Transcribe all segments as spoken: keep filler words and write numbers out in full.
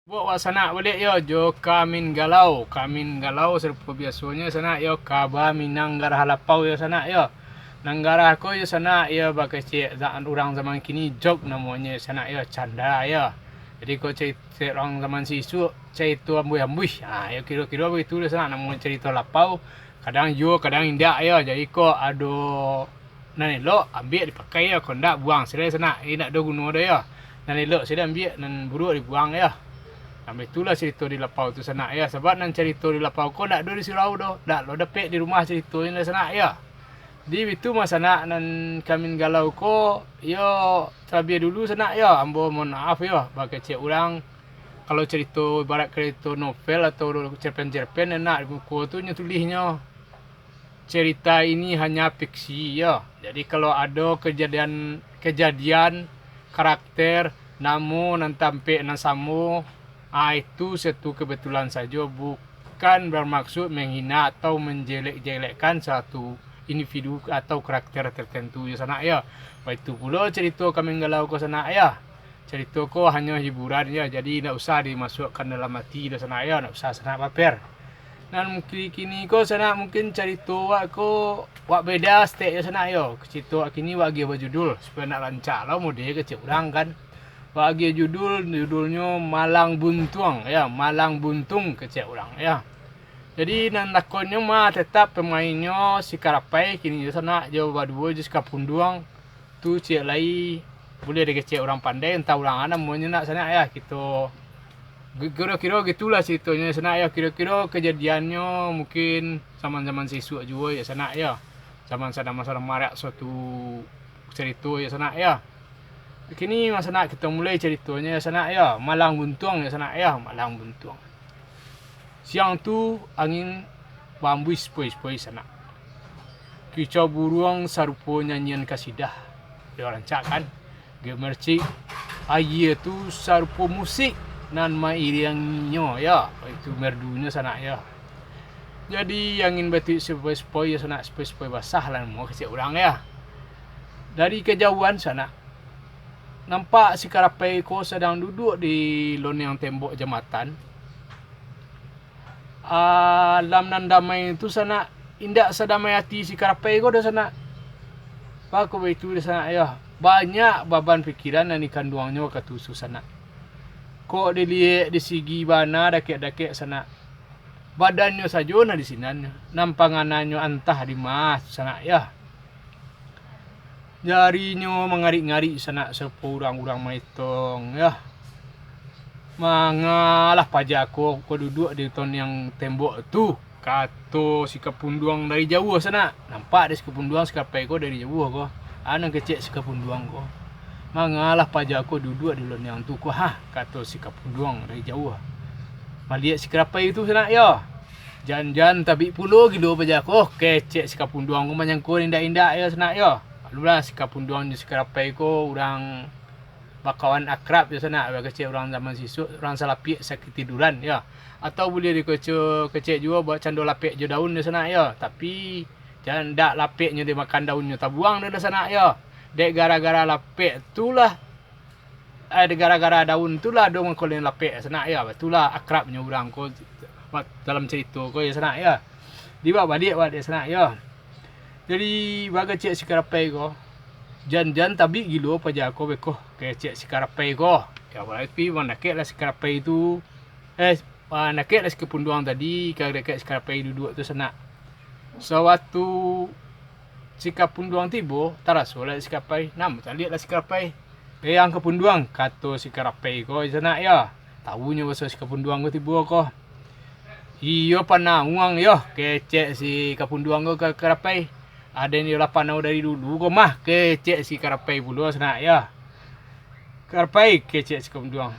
Buek wak sanak baliak yo, jo Kamin Galau. Kamin Galau sarupo biasonyo sanak yo, kaba Minang garah lapau yo sanak yo. Nan garah ko yo sanak yo bakecek za-, urang zaman kini joke namonyo sanak yo, canda yo. Jadi ko cari-, cari urang zaman sisuak, carito ambuih-ambuih. Ha, yo kiro-kiro bagitu lah sanak, namo carito lapau. Kadang iyo, kadang indak yo. Jadi ko ado nan elok, ambiak dipakai yo, kok ndak, buang silai sanak, eh, ndak ado guno doh yo. Nan elok silai ambiak, nan buruak dibuang yo. Sampai itulah carito di lapau tu sanak yo, sabab nan carito di lapau ko ndak ado di surau doh, ndak lo dapek di rumah caritonyo sanak yo. Di bitu mah sanak nan Kamin Galau ko, yo, talabiah dulu sanak yo, ambo mohon maaf yo, bakecek urang, kalau carito ibarat carito novel atau cerpen-cerpen, nak di muko tu nyo tulihnyo. Cerita ini hanya fiksi, yo. Jadi, kalau ado kejadian, kejadian, karakter, namo nan tampek nan samo, ah, itu suatu kebetulan sajo, bukan bermaksud menghina atau menjelek-jelekkan suatu individu atau karakter tertentu, yo, sanak, yo. Baitu pulo carito Kamin Galau ko, sanak, yo. Carito ko hanyo hiburan, yo, jadi indak usah dimasuakkan dalam ati doh, sanak, yo, indak usah sanak baper. Nan mungkin kini ko sanak, mungkin carito wak ko wak beda saketek yo sanak yo. Carito wak kini wak agiah bajudul, supayo nak rancak lo mode kecek urang kan. Wak agiah judul, judulnyo Malang Buntuang, yo, Malang Buntung kecek urang, yo. Jadi nan lakonnyo mah tetap pemainnyo si Karapai kini yo sanak, jo baduo jo si Kapunduang. Tu ciek lai, buliah dikecek urang pandai, antah urang a namonyo nak sanak yo. Kito gi-, kiro-kiro gitulah caritonyo sanak yo. Kiro-kiro kejadiannyo mungkin zaman-zaman sisuak juo yo sanak yo. Zaman sadang masa marak suatu carito yo sanak yo. Kini mah sanak kito mulai caritonyo yo sanak yo. Malang Buntuang yo sanak yo, Malang Buntuang. Siang tu angin baambuih sipoi-sipoi sanak. Kicau buruang sarupo nyanyian kasidah. Yo rancak kan? Gemercik, aia tu sarupo musik nan mairianginyo, yo. Itu merdunyo sanak, yo. Jadi angin batiuik sipoi-sipoi, yo sanak, sipoi-sipoi basah lah namo kecek urang, yo. Dari kajauhan sanak, nampak si Karapai ko sadang duduak di loniang tembok jambatan. Alam nan damai tu sanak, indak sadamai ati si Karapai ko doh sanak. Baa kok baitu doh sanak yo, banyak baban pikiran nan dikanduangnyo wakatu tu sanak. Kok diliek di sigi bana dakek-dakek sanak, badannyo sajo nan di sinan, nan pangananyo antah di ma sanak yo. Jarinyo mangarik-ngarik sanak sarupo urang-urang maetong, yo. "Mangalah paja ko, ko duduak di loniang tembok tu," kato si Kapunduang dari jauah sanak. Nampak dek si Kapunduang si Karapai ko dari jauah ko. Anu kecek si Kapunduang ko. "Mangalah paja ko duduak di loniang tu ko, ha," kato si Kapunduang dari jauah. Maliek si Karapai tu sanak, yo. "Jan-jan tabik pulo gilo paja ko," kecek si Kapunduang ko manyangko indak-indak yo sanak yo. Alulah si Kapunduang jo si Karapai ko urang bakawan akrab yo sanak, bakecek urang zaman sisuak, urang salapiak sakatiduran yo. Atau buliah dikecek, kecek juo bak cando lapek jo daun yo sanak yo. Tapi, jan dak lapeknyo dimakan daunnyo tabuang doh sanak yo. Dek gara-gara lapek tu lah eh, gara-gara daun tu lah ado mangko lapek sanak yo. Batulah akrabnyo urang ko dalam carito ko yo sanak yo. Dibao baliak baliak sanak yo. Jadi, baa kecek si Karapai ko, "Jan-jan tabik gilo paja ko beko," kecek si Karapai ko. Yo, tapi mandakek lah si Karapai tu, eh, mandakek lah si Kapunduang tadi, ka dakek si Karapai duduak tu sanak. Sawaktu si Kapunduang tibo, taraso lah si Karapai. Nah, taliek lah si Karapai. "Eh, Ang Kapunduang," kato si Karapai ko sanak yo. Taunyo baso si Kapunduang ko tibo ko. "Iyo, panauang yo," kecek si Kapunduang ko ka Karapai. "Aden iyo lah panau dari dulu ko mah," kecek si Karapai pulo sanak yo. "Karapai," kecek si Kapunduang.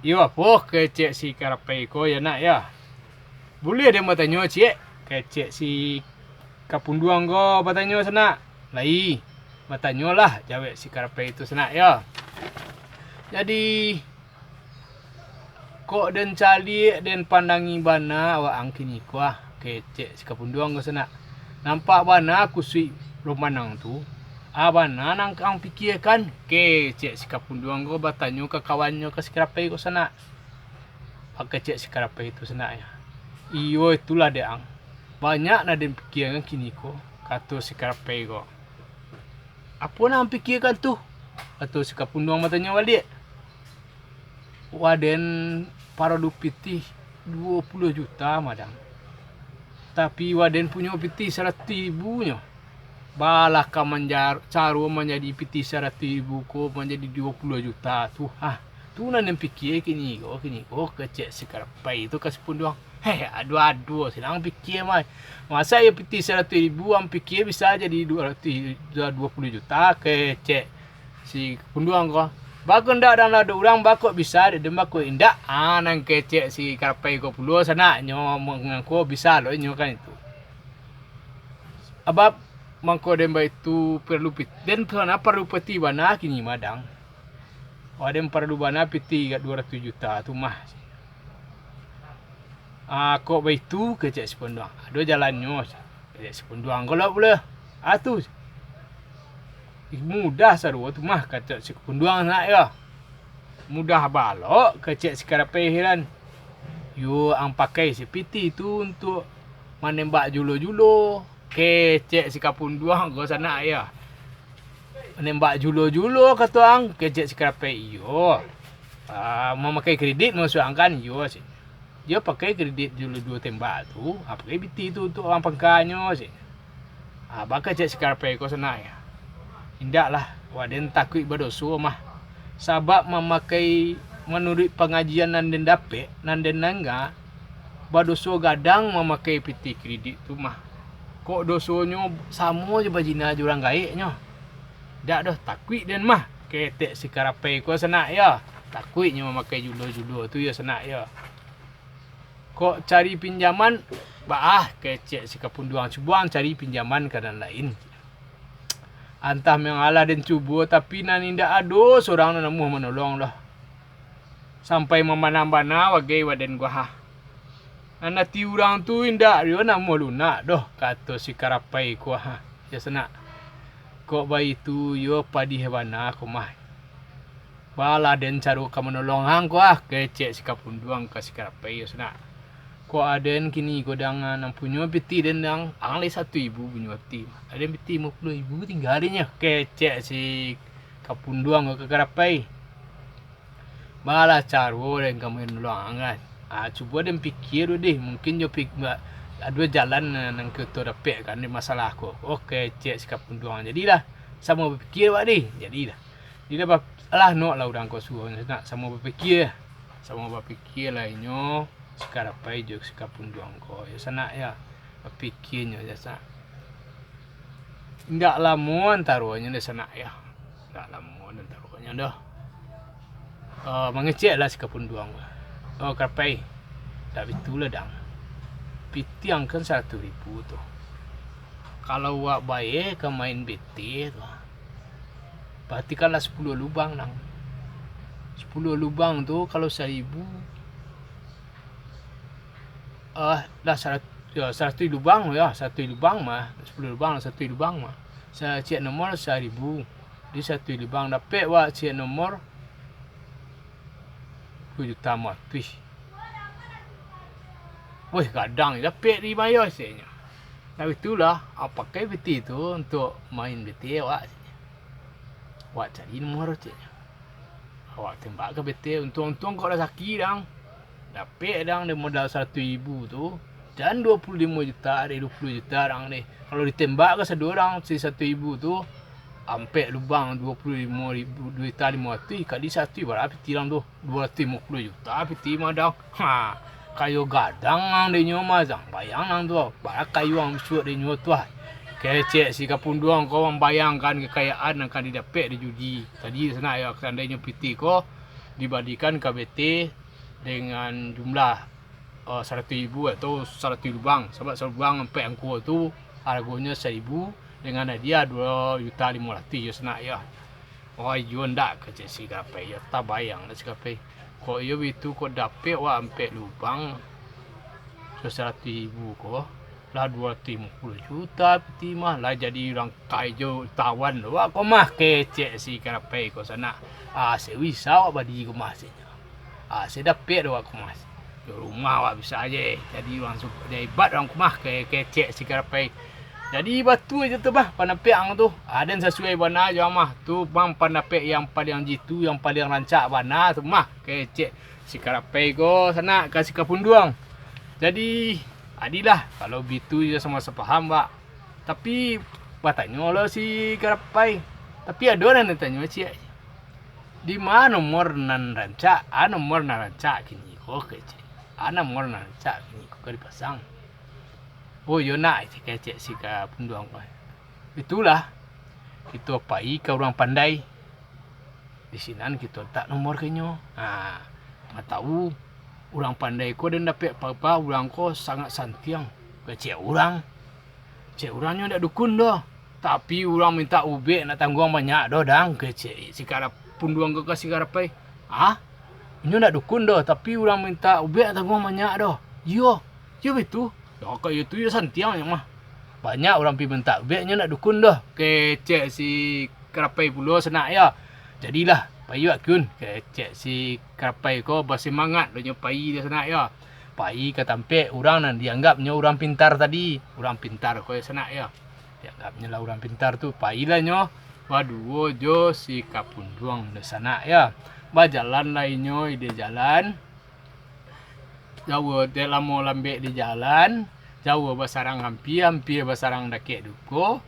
"Iyo apo?" kecek si Karapai ko yo nak yo. "Buliah den batanyo ciek?" kecek si Kapunduang ko batanyo sanak. "Lai, batanyolah," jawek si Karapai tu sanak yo. "Jadi, kok den caliak, den pandangi bana awak ang kini ko ah," kecek si Kapunduang ko sanak. "Nampak bana kusuik roman ang tu. A bana nan ang pikiakan?" kecek si Kapunduang ko batanyo ka kawannyo ka si Karapai ko sanak. kecek si Karapai tu sanak yo. Iyo itulah dek ang. Banyak nan den pikiakan kini ko, kato si Karapai ko. Apo nan ang pikiakan tu? Kato si Kapunduang batanyo baliak. Waden paralu pitih duo puluah juta, madang. Tapi waden punyo pitih saratuih ribu nyo. Balah ka manjar-, caro manjadi pitih saratuih ribu ko manjadi duo puluah juta tu. Ha, tu nan den pikia kini ko, kini ko, kecek si Karapai tu ka si Punduang. Heh, aduh-aduh, sinan ang pikia mah. Masa iyo pitih saratuih ribu, ang pikia bisa jadi duo ratuih, duo puluah juta, kecek si Kapunduang ko. Bako ndak dang lah ado urang, bako bisa dek den, bako indak. Ah, nan kecek si Karapai ko pulo sanak nyo, mangko bisa lo inyo kan itu. Abab mangko den baitu paralu pit-, den sana paralu piti bana kini madang. Wah, den paralu bana piti duo ratuih juta tu mah. Ah, kok baitu, kecek si Punduang. Ado jalannyo, kecek si Punduang ko lo pulo. Ah, tu. Mudah sarupo tu mah, kecek si Punduang nak yo. Mudah balok, kecek si Karapai heran. Yo, ang pakai si piti tu untuak manembak julo-julo, kecek si Kapunduang ko sanak yo. Manembak julo-julo, kato ang, kecek si Karapai. Iyo. Ah, mamakai kredit mukasuik ang kan? Iyo, cek. Iyo pakai kredit julo duo tembak tu, ah, pakai piti tu untuak urang pangkanyo, cek. Ah, bako kecek si Karapai ko sanak yo. Indaklah, waden takuik badoso mah. Sabab mamakai manuruik pangajian nan den dapek, nan den danga, badoso gadang mamakai piti kredit tu mah. Kok dosonyo samo jo bajina jo urang gaeknyo. Dak doh, takuik den mah, kecek si Karapai ko sanak yo. Takuiknyo mamakai julo-julo tu yo sanak yo. Kok cari pinjaman, baa, kecek si Kapunduang, cubo ang cari pinjaman ka nan lain. Antah memang alah den cubo, tapi nan indak ado surang nan namuah manolong doh. Sampai mamana-bana wagai waden ko ha. Nan ati urang tu indak ado namuah lunak doh, kato si Karapai ko ha. Yo sanak. Kok baitu yo padih bana ko mah. Baa lah den caro ka manolong ang ko ah, kecek si Kapunduang ka si Karapai yo sanak. Kok aden kini ko dang nan punyo piti den dang, ang lai saratuih ribu punyo piti. Aden piti limo puluah ribu tingga dek nyo, kecek si Kapunduang ko ka Karapai. Baa lah caro den ka manolong ang kan. Ah, cubo den pikia dulu deh, mungkin jo pik-, ba-, ado jalan nan, nan kito dapek kan dek masalah ko. Oke, kecek si Kapunduang. Jadilah, samo bapikia wak deh. Jadilah. Jadi, lah, noklah urang ko suruah nak samo bapikia. Samo bapikia lah inyo, si Karapai jo si Kapunduang ko. Yo sanak yo, bapikianyo yo sanak. Indak lamo antaronyo deh sanak yo. Indak lamo antaronyo doh. Eh, mangecek lah si Kapunduang. Oh, Karapai. Dak bitulah, dang. Piti ang kan saratuih ribu tu. Kalau wak bayie ka main bete tu, berarti kan lah sapuluah lubang, dang. Sapuluah lubang tu kalau saribu, ah, lah sarat-, yo, saratuih lubang, yo, saratuih lubang mah. Sapuluah lubang, saratuih lubang mah. Sa-, ciek nomor saribu. Di saratuih lubang dapek wak ciek nomor duo juta limo ratuih. Weh, gadang dapek di mayo, ceknyo. Tapi itulah, ah, pakai piti tu untuak main bete wak, ceknyo. Wak cari nomor, ceknyo. Awak tembak ka bete, untuang-untuang kok rasaki, dang. Dapek, dang, dek modal saratuih ribu tu, jan duo puluah limo juta deh, duo puluah juta, dang, deh. Kalau ditembak ka sado urang si saratuih ribu tu, ampek lubang, duo puluah limo ribu, duo juta limo ratuih kali saratuih, bara piti, dang, tu? Duo ratuih limo puluah juta piti mah, dang. Ha, kayo gadang ang dek nyo mah, dang. Bayang ang tu, bara kayo ang busuak dek nyo tu, ah. Kecek si Kapunduang ko mambayangkan kakayaan nan ka didapek di judi tadi, sanak yo, saandainyo piti ko dibalikan ka bete dengan jumlah, eh, saratuih ribu atau saratuih lubang, sabab salubang ampek angko tu haragonyo saribu, dengan hadiah duo juta limo ratuih yo sanak yo. Oh, iyo ndak, kecek si Karapai yo, tabayang lah si Karapai. Kok iyo bitu, kok dapek wak ampek lubang, saratuih ribu ko, lah duo ratuih limo puluah juta piti mah, lah jadi urang kayo tawan lo wak ko mah, kecek si Karapai ko sanak. Ah, se bisa wak bali ko mah, ceknyo. Ah, se dapek do wak ko mah. Di rumah awak bisa aje. Jadi urang su-, jadi hebat urang ko mah, ke-, kecek si Karapai. Jadi batua jo tu mah pandapek ang tu. Aden sasuai bana jo ang mah. Tu mah pandapek yang paliang jitu, yang paliang rancak bana tu mah, kecek si Karapai ko sanak ka si Kapunduang. Jadi, adilah, kalau bitu jo samo sapaham, Pak. Tapi, batanyo lo si Karapai. Tapi ado nan ditanyo ciek. Di ma nomor nan rancak? A nomor nan rancak kini ko, kecek. A nomor nan rancak kini ko ka dipasang. Oh, iyo nak, kecek si Kapunduang ko. Itulah, kito pai ka urang pandai. Di sinan kito letak nomor ka inyo. Ha, ma tahu, urang pandai ko den dapek papa, urang ko sangaik santiang. Kecek urang. Cek urang nyo ndak dukun doh. Tapi urang mintak ubek ndak tangguang banyak doh, Dang, kecek si Kapunduang ko ka si Karapai. Ah? Inyo ndak dukun doh, tapi urang mintak ubek ndak tangguang banyak doh. Iyo, iyo bitu. Yo, kok iyo tu yo santiang nyo mah. Banyak urang pi mintak ubek, nyo ndak dukun doh, kecek si Karapai pulo sanak yo. Jadilah, pai wak Kun, kecek si Karapai ko basemangat lo nyo pai di sanak yo. Pai ka tampek urang nan dianggapnyo urang pintar tadi. Urang pintar ko sanak yo. Dianggapnyo lah urang pintar tu, pailah nyo baduo jo si Kapunduang di sanak yo. Bajalan lah inyo di jalan. Jauah dek lamo lambek di jalan, jauah basarang ampia, ampia basarang dakek duko.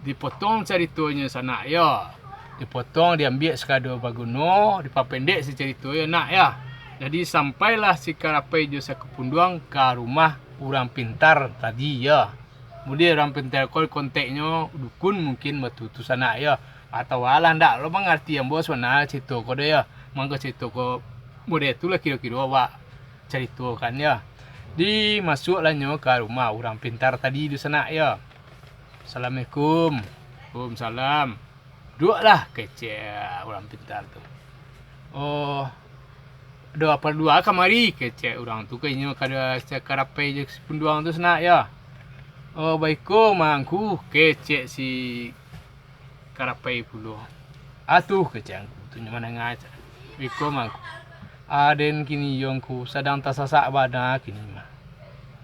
Dipotong caritonyo sanak yo. Dipotong, diambiak sakado baguno, dipapendek si carito yo nak yo. Jadi sampailah si Karapai jo si Kapunduang ka rumah urang pintar tadi yo. Buliah urang pintar ko konteknyo dukun mungkin batu tu sanak yo. Atau alah ndak lo mangarti ambo sabana carito ko doh yo. Mangko carito ko model tu lah kiro-kiro awak caritokan yo. Di masuaklah nyo ka rumah urang pintar tadi tu sanak yo. Assalamualaikum. Waalaikumsalam. Duduaklah, kecek urang pintar tu. Oh, ado apo dua kamari, kecek urang tu ka inyo ka Karapai jo si Kapunduang tu sanak yo. Oh, baiko mangku, kecek si Karapai pulo. Atuh, kecek angku tu nyo mandanga. Baiko mangku. Aden kini yo angku sadang tasasak bana kini mah.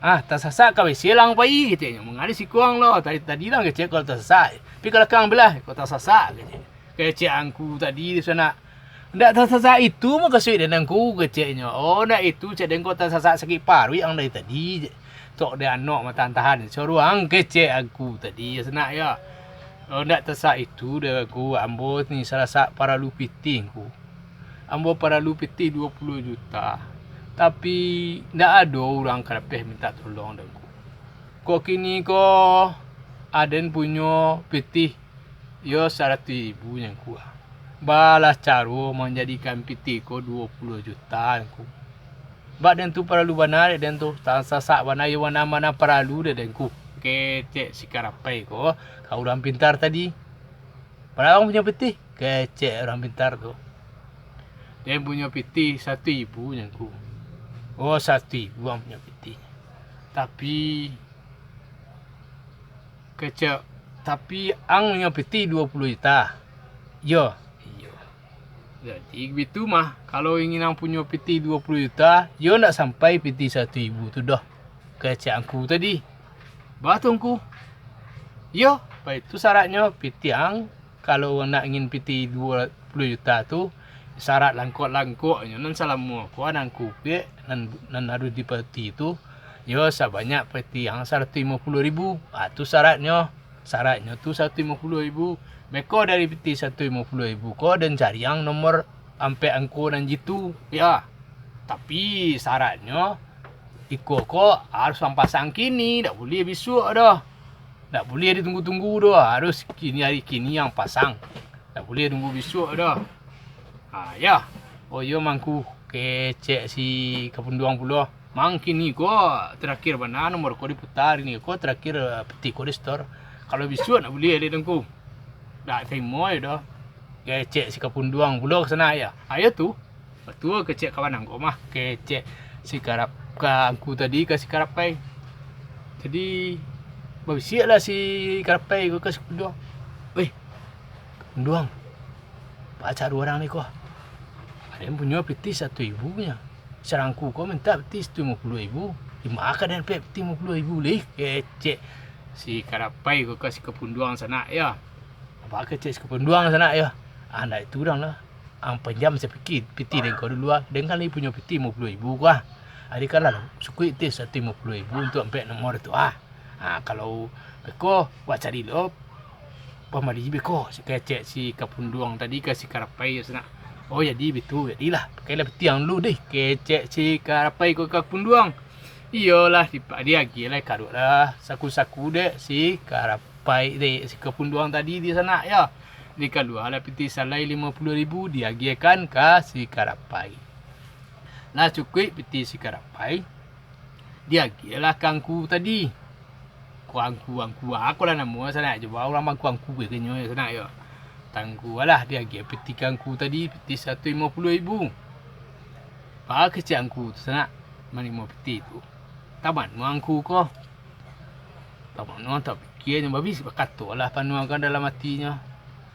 Ah, tasasak ka bisi lang pai, keceknyo. Mangari sikuang lo, tadi, tadi lah kecek kalau tasasak. Pi ka lakang bilah, kok tasasak, kecek. Kecek angku tadi di sanak. Ndak tasasak itu mukasuik den angku, keceknyo. Oh, ndak itu, cek den kok tasasak sakik paruik ang dari tadi. Tok de anok matahan-tahan. Suruah ang kecek angku tadi, sanak yo. Oh, ndak tasasak itu de angku, ambo ni salasak paralu pitih angku. Ambo paralu pitih duo puluah juta. Tapi, ndak ado urang ka dapek mintak tolong den angku. Kok kini ko aden punyo pitih, yo saratuih ribu nyo angku. Balah caro manjadikan pitih ko duo puluah juta angku. Bak den tu paralu bana dek den tu, tasasak bana yo bana-bana paralu dek den angku. Kecek si Karapai ko ka urang pintar tadi. Bara ang punyo pitih? Kecek urang pintar tu. Den punyo pitih saratuih ribu nyo angku. Oh, saratuih ribu ang punyo pitih. Tapi, kecek, tapi ang punyo pitih duo puluah juta. Yo. Iyo. Jadi, bitu mah, kalau ingin ang punyo pitih duo puluah juta, yo ndak sampai pitih saratuih ribu tu doh. Kecek angku tadi. Bah tu angku. Yo, baitu saratnyo pitih ang. Kalau nak ingin pitih duo puluah juta tu, sarat langkok-langkoknyo nan salamo ko nan angku piak, nan, nan harus dipatih tu, yo sabanyak pitih ang saratuih limo puluah ribu. Ah, tu saratnyo. Saratnyo tu saratuih limo puluah ribu. Beko dari pitih saratuih limo puluah ribu ko, den cari ang nomor ampek angko nan jitu. Ya. Tapi saratnyo, iko ko harus ang pasang kini, dak buliah bisuak doh. Dak buliah ditunggu-tunggu doh, harus kini, hari kini ang pasang. Dak buliah tunggu bisuak doh. Ha, ya. Oh, iyo mangku, kecek si Kapunduang pulo. Mang kini ko terakhir bana nomor ko diputar, kini ko terakhir, eh, pitih ko di setor. Kalau bisuak dak buliah dek den angku. Dak tarimo doh. Kecek si Kapunduang pulo ka sanak yo. Ayo tu. Batua kecek kawan angku mah, kecek si Karap-, ka angku tadi ka si Karapai. Jadi, babisiaklah si Karapai ko ka si Kapunduang. "Weh, Kapunduang, baa caro urang ni ko? Aden punyo pitih saratuih ribu nyo. Sarangku ko mintak piti satu limo puluah ribu. Di ma ka den dapek piti limo puluah ribu lai? Kecek si Karapai ko ka si Kapunduang sanak yo. Apo kecek si Kapunduang sanak yo? Ah, ndak itu urang lah. Ang panjam sapikia piti den ko dulu ah. Den kan lai punyo piti limo puluah ribu ko ah. Jadi kan lah, sukuik ti satu limo puluah ribu untuak ampek nomor tu ah. Ha, kalau beko, wak cari lo pambali beko, kecek si Kapunduang tadi ka si Karapai sanak. Oh, jadi bitu, jadilah. Pakailah piti ang dulu deh, kecek si Karapai ko ka Kapunduang. Iyolah, dipa-, diagiah lah, kaduak lah saku-saku dek si Karapai, dek si Kapunduang tadi di sanak yo. Dikalualah piti salai limo puluah ribu, diagiahkan ka si Karapai. Lah cukuik piti si Karapai, diagiahlah ka angku tadi. Ko angku, angku, a ko lah namo sanak, cubo urang mangku-angku bae kanyo sanak yo. Tangku lah diagiah piti ka angku tadi, piti satu limo puluah ribu. Ba kecek angku tu sanak, manimo piti tu. Taman angku ko. Taman tapikia nyo babis, bakato lah panuang kan dalam atinyo.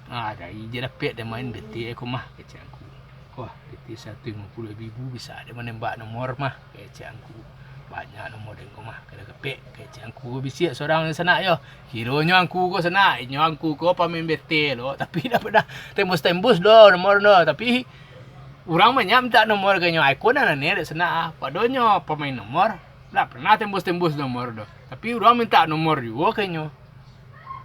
Ah, dari je dapek den main bete ko mah, kecek angku. Wah, piti satu limo puluah ribu bisa den manembak nomor mah, kecek angku. Banyak nomor den ko mah, kada dapek, kecek angku. Bisiak surang sanak yo. Kironyo angku ko sanak, inyo angku ko pamain bete lo, tapi dak pernah tembus-tembus do nomor do. Tapi urang banyak mintak nomor kanyo, ai ko nan aneh dek sanak ah. Padonyo pamain nomor, dak pernah tembus-tembus nomor do. Tapi urang mintak nomor juo kanyo.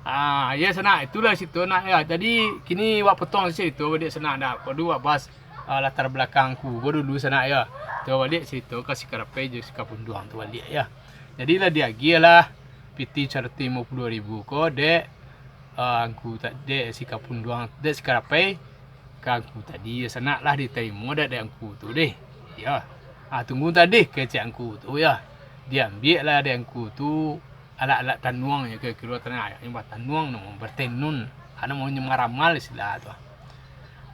Ah, iyo sanak, itulah sito nak yo. Jadi kini wak potong carito baliak sanak dah. Padu wak bahas, ah, latar belakang angku ko dulu sanak yo. Tu baliak carito ka si Karapai jo si Kapunduang tu baliak yo. Jadi lah diagiah lah piti saratus limo puluah ribu ko dek, ah, angku ta-, dek si Kapunduang, dek si Karapai. Ka angku tadi yo sanak lah ditarimo dek, dek angku tu deh. Yo. Ah, tunggu tadi kecek angku tu yo. Diambiak lah dek angku tu alat-alat tanuang yo, kiro-kiro tanuang, alatnyo batanuang namo, bertenun. Ah, namonyo maramal istilah tu.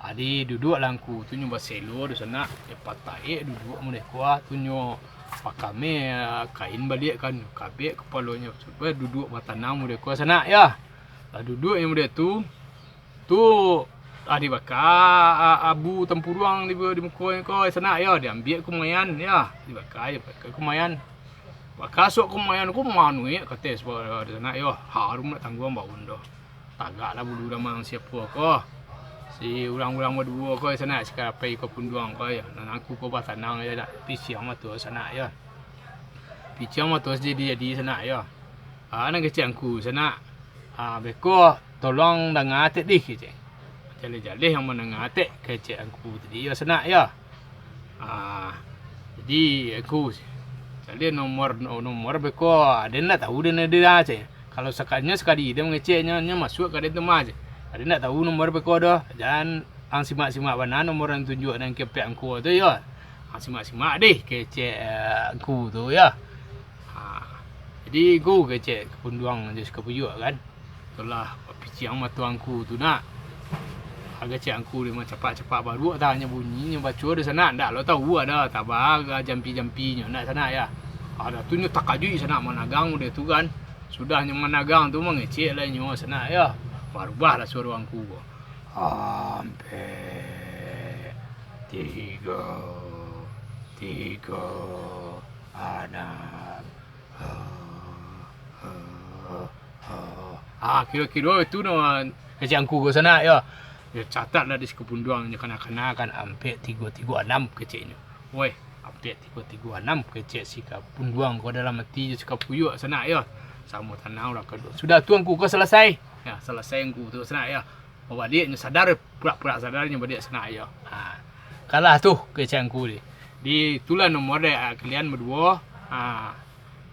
Adi duduak lah angku tu nyo baselo di sanak, nyo pataik duduak model ko ah, tu nyo pakameh, ah, kain baliak kan, kabek kapalonyo, supayo duduak batanang model ko sanak yo. Lah duduak nyo model tu, tu, ah, dibaka, ah, abu tampuruang di, di mukonyo ko sanak yo, diambiak kumayan yo, dibaka, dibaka kumayan. Bakasuak kumayan ko manuik ka ateh sanak yo, harum nak tangguang baun doh. Tagaklah bulu damang siapo ko. Si urang-urang baduo ko sanak, si Karapai Kapunduang ko yo, nan angku ko batanang yo, dak pisiang mato sanak yo. Pisiang mato jadi-jadi sanak yo. Ah, nan kecek angku sanak. Ah, beko tolong danga atek dih, kecek. Jaleh-jaleh yang mandanga atek, kecek angku tadi yo sanak yo. Ah, jadi angku, jaleh nomor, no-, nomor beko, aden ndak tahu den ado ah, cek. Kalau sakadinyo sakali den mangecek nyo, nyo masuak ka den tu mah, cek. Aden ndak tahu nomor beko doh, jan ang simak-simak bana nomor nan tunjuak nan ka ampek angku tu yo. Ang simak-simak dih, kecek, eh, angku tu yo. Ha, jadi angku kecek Kapunduang jo si Kapuyuak kan. Itulah, piciang mato angku tu nak. Agak cek angku ni mah capak-capak baruak tah, nyo bunyi, nyo baco di sanak, ndak lo tahu ado taba, agak jampi-jampinyo ndak sanak yo. Ado tu nyo takajuik sanak managang udah tu kan. Sudah nyo managang tu mangecek lah nyo sanak yo. Barubah lah suaro angku ko. Ampek, tigo, tigo, anam. Ah, kiro-kiro itu no, kecek angku ko sanak yo. Yo, catat lah di si Kapunduang nyo kana-kana kan, ampek tigo tigo anam keceknyo. Woi, ampek tigo tigo anam kecek si Kapunduang ko dalam ati si Kapuyuak sanak yo. Samo tanang urang kaduo. Sudah tu angku ko salasai. Yo, salasai angku tu sanak yo. Babaliak nyo sadar, purak-purak sadar nyo baliak sanak yo. Ha. Kalah tu kecek angku ni. Di itulah nomor dek, ah, kalian baduo. Ha.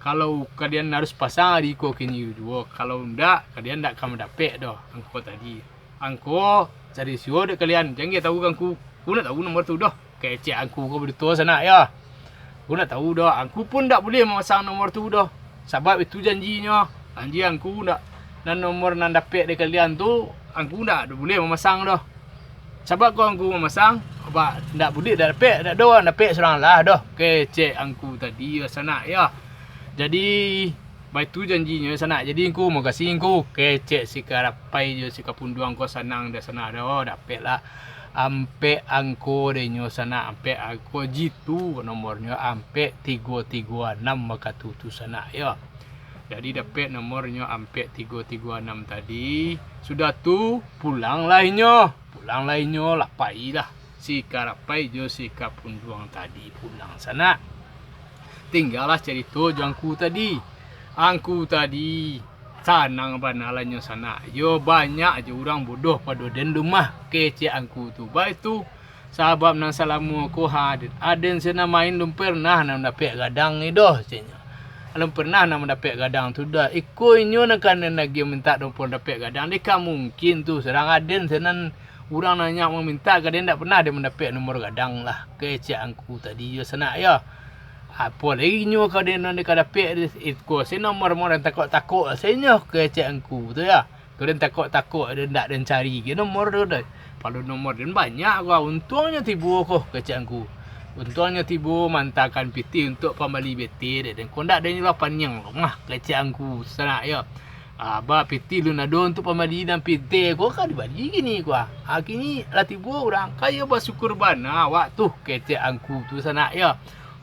Kalau kalian harus pasang di iko kini duo, kalau ndak, kalian ndak ka mandapek doh angko tadi. Angko cari sio dek kalian, jan tahu ka angku. Ku ndak tahu nomor tu doh. Kecek angku ko baduto sanak yo. Ku ndak tahu doh, angku pun ndak buliah mamasang nomor tu doh. Sabab itu janjinyo, janji angku ndak, nan nomor nan dapek dek kalian tu, angku ndak buliah mamasang doh. Sabab ko angku mamasang, ba, ndak buliah, ndak dapek, ndak doh, dapek surang lah doh. Kecek angku tadi yo sanak yo. Jadi, baitu janjinyo sanak. Jadi angku, makasih angku. Kecek si Karapai jo si Kapunduang ko sanang dah sanak doh, dapek lah. Ampek angko dek inyo sanak, ampek angko jitu nomornyo, ampek tigo tigo anam bakatu tu sanak yo. Jadi dapek nomornyo ampek tigo tigo anam tadi, sudah tu pulanglah inyo, pulanglah inyo lah, pailah si Karapai jo si Kapunduang tadi pulang sanak. Tinggalah carito jo angku tadi. Angku tadi sanang bana lah nyo sanak yo, banyak jo urang bodoh pado den lumah, kecek angku tu. Baitu sabab nan salamo ko ha, aden, aden se nan main lum pernah nan mandapek gadang ni doh, ceknyo. Lum pernah nan mandapek gadang tu doh. Iko inyo nan ka nan agiah mintak nomor dapek gadang, dek ka mungkin tu, sadang aden se nan urang nan nyak mamintak ka den, ndak pernah den mandapek nomor gadang lah, kecek angku tadi yo sanak yo. Apo lai inyo ka den nan ka dapek, iko se nomor-nomor nan takok-takok se nyo, kecek angku tu yo. Kok den takok-takok, den ndak den cari ge nomor tu doh. Pado nomor den banyak ko, untuangnyo tibo ko, kecek angku. Untuangnyo tibo mantakan pitih untuak pambali bete dek den. Kok ndak den lah paniang lo mah, kecek angku sanak yo. Ah, ba pitih lun ado untuak pambali nan pitih ko ka dibali kini ko. Ah, kini lah tibo urang, ka yo basyukur bana awak tu, kecek angku tu sanak yo.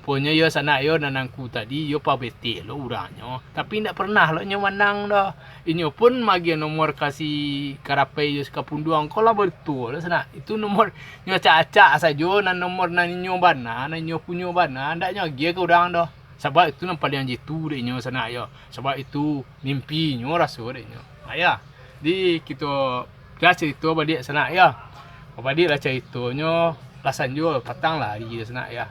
Ponyo yo sanak yo, nan angku tadi yo pabete lo urangnyo, tapi ndak pernah lo nyo manang doh. Inyo pun magiah nomor ka si Karapai jo si Kapunduang ko lah batua lo sanak. Itu nomor nyo acak-acak sajo, nan nomor nan inyo bana, nan inyo punyo bana, ndak nyo agiah ka urang doh. Sabab itu nan paliang jitu dek inyo sanak yo. Sabab itu mimpi inyo raso dek inyo. Nah, yo. Jadi kito lah carito baliak sanak yo. Babaliak lah caritonyo, lah sanjo patang lah ari sanak yo.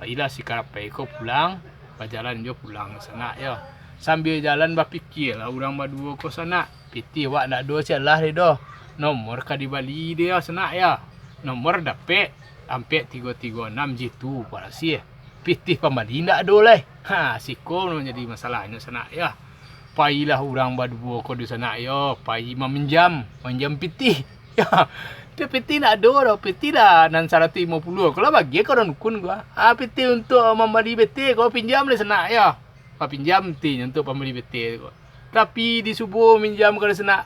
Pailah si Karapai ko pulang, bajalan jo pulang sanak yo. Sambia jalan bapikia lah urang baduo ko sanak. Pitih wak ndak ado sialah deh doh. Nomor ka dibali deh yo sanak yo. Nomor dapek ampek tigo tigo anam jitu parasiah. Pitih pambali ndak ado lai. Ha, siko nan jadi masalahnyo sanak yo. Pailah urang baduo ko di sanak yo, pai maminjam, maminjam pitih. Yo, tu pitih ndak ado doh, pitih lah nan saratuih limo puluah ko lah bagian ka urang dukun ko. Ah, pitih untuak mambali bete ko pinjam deh sanak yo. Papinjam ti nyo untuak pambali bete ko. Tapi di subuah minjam ka di sanak,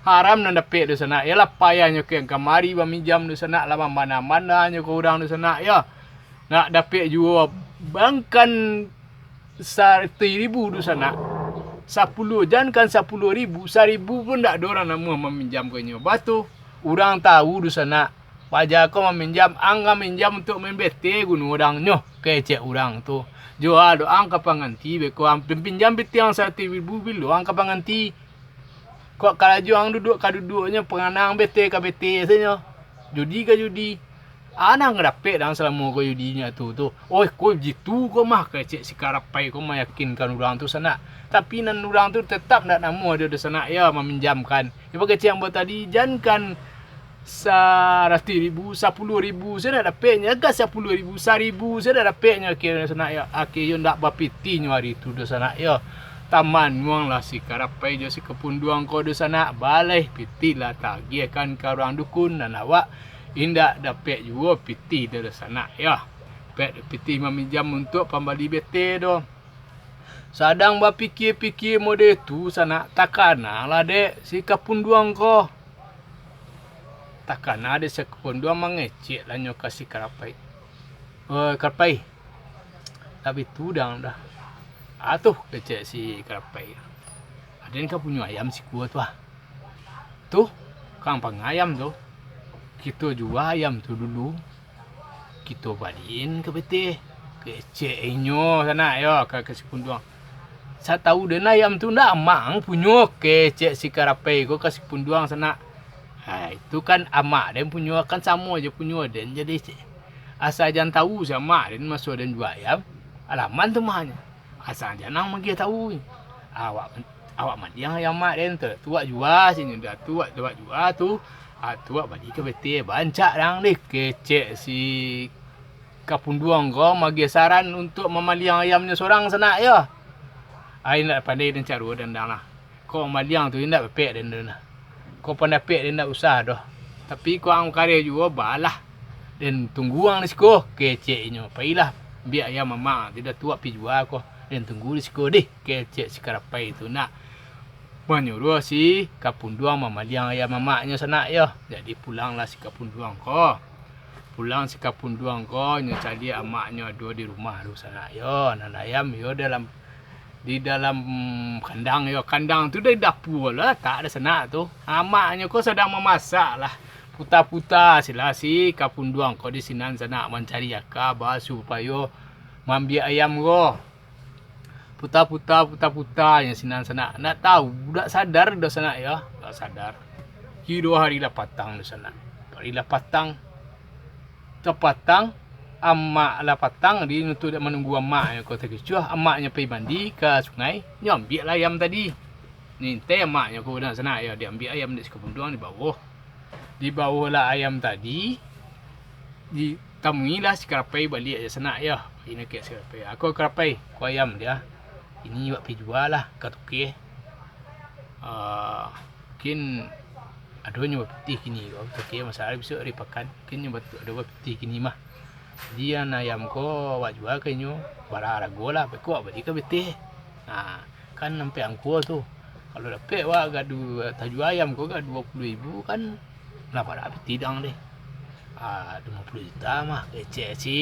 haram nan dapek di sanak. Yalah, payahnyo kian kamari baminjam di sanak, lah mambana-bananyo ka urang di sanak yo. Nak dapek juo bangkan saratuih ribu di sanak. Sapuluah, jankan sapuluah ribu, saribu pun ndak ado urang namuah maminjam ka inyo. Batu, urang tahu di sanak. Paja ko maminjam, ang ka minjam untuak main bete guno urangnyo, kecek urang tu. Jua do ang ka panganti beko, ang pinjam pitih ang saratuih ribu, bilo ang ka panganti. Kok karajo ang duduak ka duduaknyo, panganang bete ka bete sajo. Judi ka judi. Anang dapek dang salamo ko judinyo tu, tu. Oi, ko jitu ko mah, kecek si Karapai ko mayakinkan urang tu sanak. Tapi nan urang tu tetap ndak namuah dio di sanak, yo, maminjamkan. Yo, pakecek ambo tadi, jankan saratuih ribu, sapuluah ribu sajo ndak dapeknyo, agak sapuluah ribu, saribu sajo ndak dapeknyo, akhirnyo sanak yo, akhirnyo ndak bapitihnyo ari tu doh sanak yo. Tamanuanglah si Karapai jo si Kapunduang ko doh sanak, baleh pitih lah taagiahkan ka urang dukun, nan awak indak dapek juo pitih doh sanak yo. Pek pitih maminjam untuak pambali bete doh. Sadang bapikia-pikia mode tu sanak, takana lah dek si Kapunduang ko. Takana dek si Kapunduang, mangecek lah nyo ka si Karapai. "Oi, Karapai, tapi tu dang dah." "Atuh," kecek si Karapai, "aden ka punyo ayam sikua tu ah. Tu, kang pangayam tu, kito jua ayam tu dulu, kito baliin ka pitih," kecek inyo sanak yo ka, ka si Kapunduang. "Satau den ayam tu ndak amak ang punyo," kecek si Karapai ko ka si Kapunduang sanak. "Ha, itu kan amak den punyo, kan samo jo punyo den, jadi asa jan tahu si amak den maso den jua ayam, alaman tu mahnyo. Asa jan ang magiah tahu. Awak, awak maliang ayam amak den tu, tu wak jua sini dah tu, wak, wak jua tu, ah, tu wak bali ka pitih, bancak dang deh," kecek si Kapunduang ko magiah saran untuak mamaliang ayamnyo sorang sanak yo. Ai, ndak pandai den caro den dang lah. Kok mamaliang tu indak bapek den tu nah. Kok pandapek den indak usah doh. Tapi kok ang kareh juo, balah. Den tunggu ang di siko, kecek inyo. Pailah, ambiak ayam amak, tidak tuak pi jua ko. Den tunggu di siko deh, kecek si Karapai tu nak. Manyuruah si Kapunduang mamaliang ayam amaknyo sanak yo. Jadi pulanglah si Kapunduang ko. Pulang si Kapunduang ko, nyo caliak amaknyo ado di rumah tu sanak yo. Nan ayam yo dalam, di dalam kandang yo. Kandang tu dari dapua lah, tak ado sanak tu. Amaknyo ko sadang mamasak lah. Puta-puta sila si Kapunduang ko di sinan sanak mancari aka ba supayo maambiak ayam ko. Puta-puta, puta-puta nyo sinan sanak. Ndak tahu, ndak sadar doh sanak yo. Ndak sadar. Kiro hari lah patang doh sanak. Hari lah patang. Tapatang, amak lah patang, di nutu dak manunggu amaknyo ko takicuah, amaknyo pai mandi ka sungai, nyo ambiak lah ayam tadi. Ni intai amaknyo ko nak sanak yo, diambiak ayam dek si Kapunduang di bawah. Di bawah lah ayam tadi, ditamuilah si Karapai baliak jo sanak yo. Pai nakek si Karapai. Ako Karapai, ko ayam dia. Ini wak pai jua lah ka toke. Ah, mungkin ado nyo bapitih kini ko. Toke masalah bisuak ari pakan. Mungkin nyo batu-, ado bapitih kini mah. Jadi, an ayam ko wak jua ka inyo, bara arago lah, beko wak bali ka pitih. Nah, kan ampek angko tu. Kalau dapek wak gadu, tajua ayam ko gadu duo puluah ribu kan, lah bara pitih dang deh. Ah, limo puluah juta mah, kecek si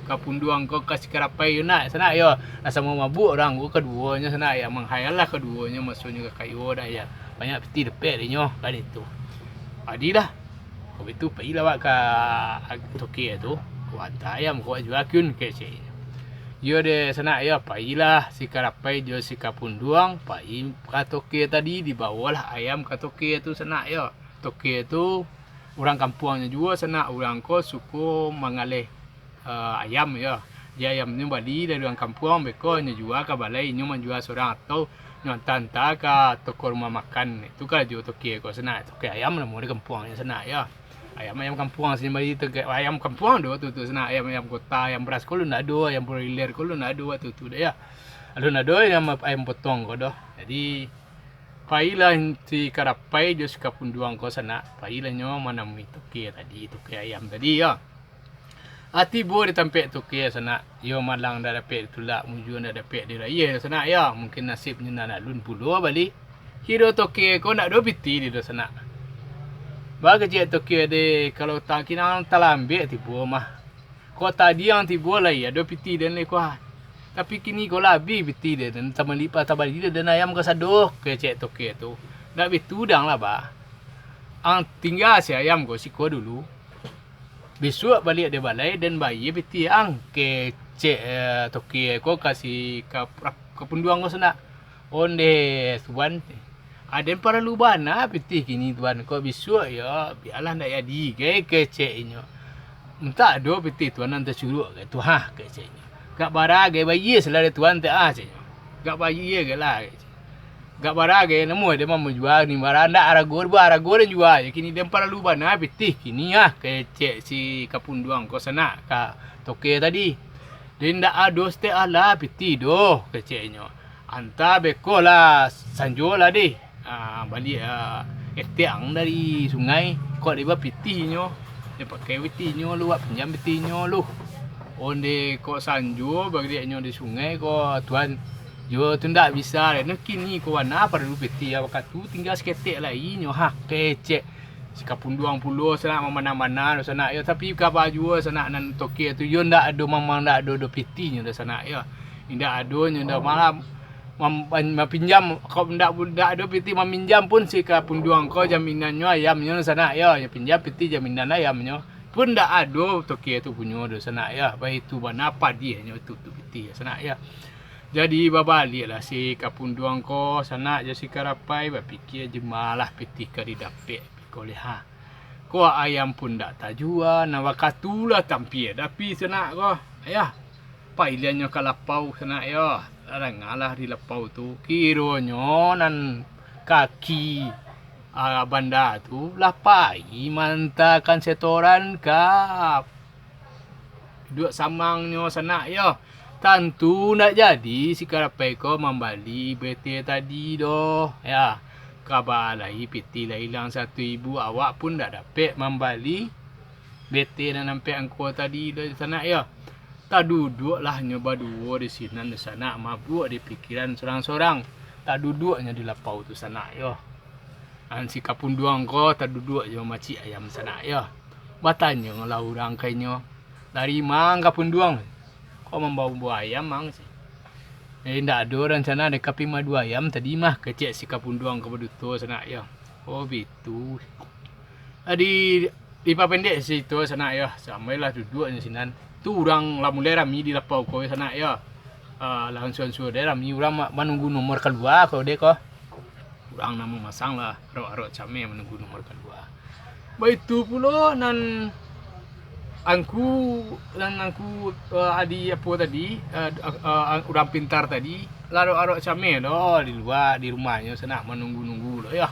Kapunduang ko ka si Karapai yo nak, sanak yo. Lah samo mabuak urang ko kaduonyo sanak yo, manghayal lah kaduonyo masonyo ka kayo dah yo. Banyak pitih dapek dek inyo, kan itu. Padilah. Kok itu, pailah wak ka toke tu, wak anta ayam ko wak jua kun, kecek. Iyo deh sanak yo, pailah si Karapai jo si Kapunduang, pai ka toke tadi, dibawolah ayam ka toke tu sanak yo. Toke tu urang kampuangnyo juo sanak, urang ko suko mangaleh eh, ayam yo. Di ayamnyo bali dari urang kampuang, beko nyo jua ka balai, inyo manjua surang atau nyo anta-anta ka toko rumah makan. Itu karajo toke ko sanak. Toke ayam namo di kampuang nyo sanak yo. Ayam, ayam kampuang sini bali toke, ayam kampuang do tu, tu sanak. Ayam, ayam kota, ayam beras ko lu ndak ado, ayam broiler ko lu ndak ado waktu tu dah yo. Alun ado ayam, ayam potong ko doh. Jadi, pailah si Karapai jo si Kapunduang ko sanak. Pailah nyo manamui toke tadi, toke ayam tadi yo. Ah, tibo di tampek toke sanak, yo malang ndak dapek ditulak, mujua ndak dapek diraih sanak yo. Mungkin nasibnyo nan alun pulo bali. Kiro toke ko ndak ado pitih di do sanak. Ba kecek toke deh, kalau takinang talambek tibo mah. Ko tadi ang tibo lai ado pitih den lai ko ah. Tapi kini ko lah abih pitih den, tamalipat tabali den ayam kasado, kecek toke tu. Ndak bitu dang lah ba. Ang tingga si ayam ko siko dulu. Bisuak baliak dari balai, den bayia pitih ang, kecek, eh, toke ko ka si Ka-, Kapunduang ko sanak. Ondeh, tuan, aden paralu bana pitih kini, tuan. Kok bisuak yo, bialah ndak jadi gai, kecek inyo. Mintak ado pitih tuan nan tacuruak gai tu, ha, kecek inyo. Gak bara gai bayia salah dari tuan te, ah, cek inyo. Gak bayia gai lah, kecek. Gak bara gai, namuah den mah manjua ni, bara ndak arago, arago den jua je. Kini den paralu bana pitih kini, ah, kecek si Kapunduang ko sanak ka toke tadi. Den ndak ado saketek alah pitih doh, kecek inyo. Anta beko lah sanjo lah deh. Ah, baliak, ah, etek ang dari sungai, kok dek bapitih inyo. Dek pakai pitih inyo lu, wak pinjam pitih inyo lu. Ondeh kok sanjo bagaliak inyo di sungai ko, tuan. Yo tu ndak bisa deh. Nah, kini ko bana paralu pitih, ah, wakatu tingga saketek lai inyo, ha, kecek. Si Kapunduang pulo sanak mamana-mana do sanak yo, tapi kaba juo sanak nan toke tu yo ndak ado, mamang ndak ado do pitihnyo do sanak yo. Indak ado nyo do malam mam-, mapinjam, kok ndak, ndak ado pitih maminjam pun si Kapunduang ko jaminannyo ayamnyo do sanak yo, yo pinjam pitih jaminan ayamnyo. Pun ndak ado toke tu punyo do sanak yo, baitu bana padiahnyo tu, tu pitih sanak yo. Jadi babaliaklah si Kapunduang ko sanak jo si Karapai, bapikia jemalah pitih ka didapek. Ko liha. Ko ayam pun ndak tajua, nan wakatu lah tampia dapi sanak ko. Ayah, pailianyo ka lapau sanak yo. Tadangalah di lapau tu, kironyo nan kaki, ah, banda tu lah pai maantakan setoran ka duduak samangnyo sanak yo. Tantu ndak jadi si Karapai ko mambali bete tadi doh, ya. Kaba lai pitih lah ilang satu ibu, awak pun ndak dapek mambali bete nan ampek angko tadi doh sanak yo. Taduduaklah nyo baduo di sinan di sanak, mabuak di pikiran sorang-sorang. Taduduaknyo di lapau tu sanak yo. An si Kapunduang ko taduduak jo macik ayam sanak yo. Batanyolah urang ka inyo, "Dari ma ang Kapunduang?" "Ko mambawo buah ayam ang," si. "Eh, indak ado rancana dek ka pai madu ayam tadi mah," kecek si Kapunduang ka baduto sanak yo. "Oh, bitu." Jadi, dipapendek carito sanak yo, sampailah duduaknyo sinan. Tu urang lah mulai rami di lapau ko sanak yo. Ah, lah ansua-ansua dek rami urang ma-, manunggu nomor kalua ko dek ko. Urang nan mamasang lah, arok-arok cameh manunggu nomor kalua. Baitu pulo nan angku, nan angku, eh, adi apo tadi, eh, eh, eh, urang pintar tadi, lah arok-arok cameh doh di lua, di rumahnyo sanak manunggu-nunggu lo yo.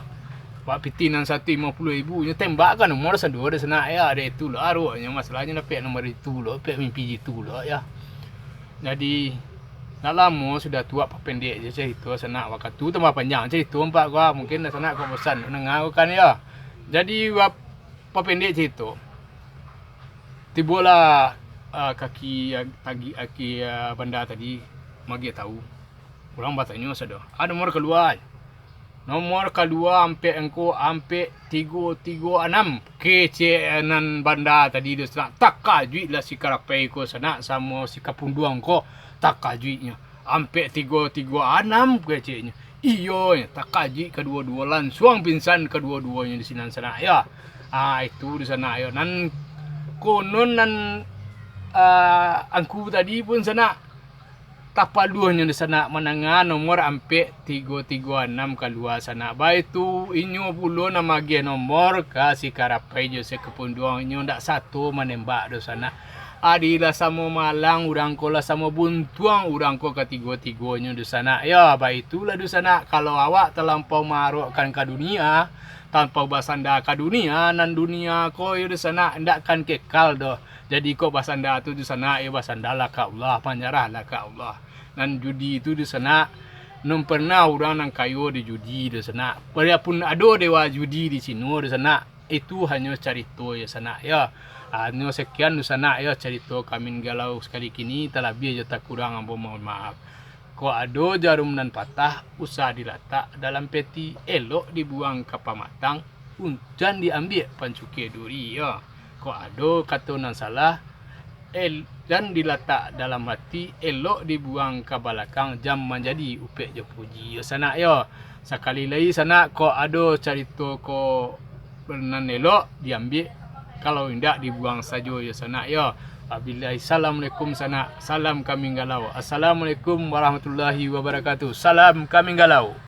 Bak pitih nan satu limo puluah ribu nyo tembak ka nomor sado dek sanak yo, dek itu lo aroknyo, masalahnyo dapek nomor itu lo, dapek mimpi itu lo yo. Jadi, ndak lamo sudah tu wak papendek jo carito sanak, wakatu tambah panjang carito ampek ko, mungkin sanak ko bosan mandanga ko kan yo. Jadi, wak papendek carito. Tibolah, ah, kaki, ah, tagi-, aki, ah, banda tadi magiah tawu. Urang batanyo sado, "Ah, nomor kalua." "Nomor kalua ampek angko ampek tigo tigo anam," kecek nan banda tadi tu sanak. Takajuiklah si Karapai ko sanak samo si Kapunduang ko, takajuiknyo. "Ampek tigo tigo anam," keceknyo. Iyo, takajuik kaduo-duo, lansuang pingsan kaduo-duonyo di sinan sanak yo. Ah, itu di sanak yo. Nan konon nan, ah, angku tadi pun sanak, tapaluahnyo di sanak mandanga nomor ampek tigo tigo anam kalua sanak. Baitu inyo pulo nan magiah nomor ka si Karapai jo si Kapunduang, inyo ndak sato manembak doh sanak. Adi lah samo malang urang ko, lah samo buntuang urang ko katigo-tigonyo dunsanak. Yo, baitulah dunsanak, kalau awak talampau maarokkan ka dunia, talampau basanda ka dunia, nan dunia ko yo dunsanak, indak kan kekal doh. Jadi kok basanda tu dunsanak, yo basandalah ka Allah, manyarahlah ka Allah. Nan judi tu dunsanak, nan pernah urang nan kayo di judi dunsanak. Biapun ado dewa judi di sino dunsanak, itu hanyo carito yo sanak yo. Hanyo sekian dunsanak yo carito Kamin Galau sakali kini, talabiah jo takurang ambo mohon maaf. Kok ado jarum nan patah, usah dilatak dalam peti, elok dibuang ka pamatang, un-, jan diambiak pancukia duri yo. Kok ado kato nan salah, el-, jan dilatak dalam ati, elok dibuang ka balakang, jan manjadi upek jo puji yo sanak yo. Sakali lai sanak, kok ado carito ko nan elok diambiak, kalau indak dibuang sajo yo sanak yo. Wabillahi, assalamualaikum sanak, salam Kamin Galau. Assalamualaikum warahmatullahi wabarakatuh. Salam Kamin Galau.